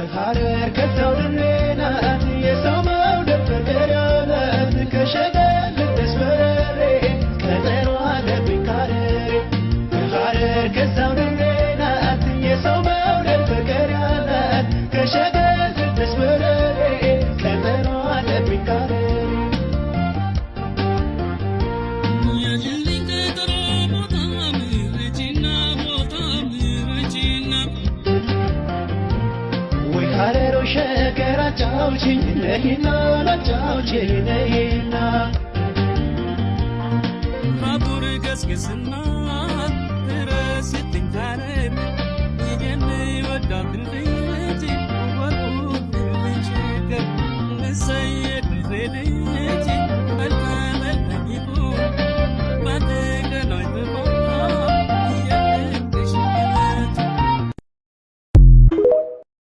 ከሐረር ከዛው ድሬ ናት የሰው መውደድ ፍቅር ያላት፣ ከሸገር ልደስ በረሬ ቀጠሮ አለብኝ ካረሬ። ከሐረር ከዛው ድሬ ናት የሰው መውደድ ፍቅር ያላት፣ ከሸገር ልደስ በረሬ ቀጠሮ አለብኝ ካረሬ። ያዥልኝ ቀጠሮ ቦታ ምረጪና፣ ቦታ ምረጪና። ወይ ሐረሮ ሸገር አጫውችኝ ነይና፣ አጫውችኝ ነይና። ባቡር ገስግስና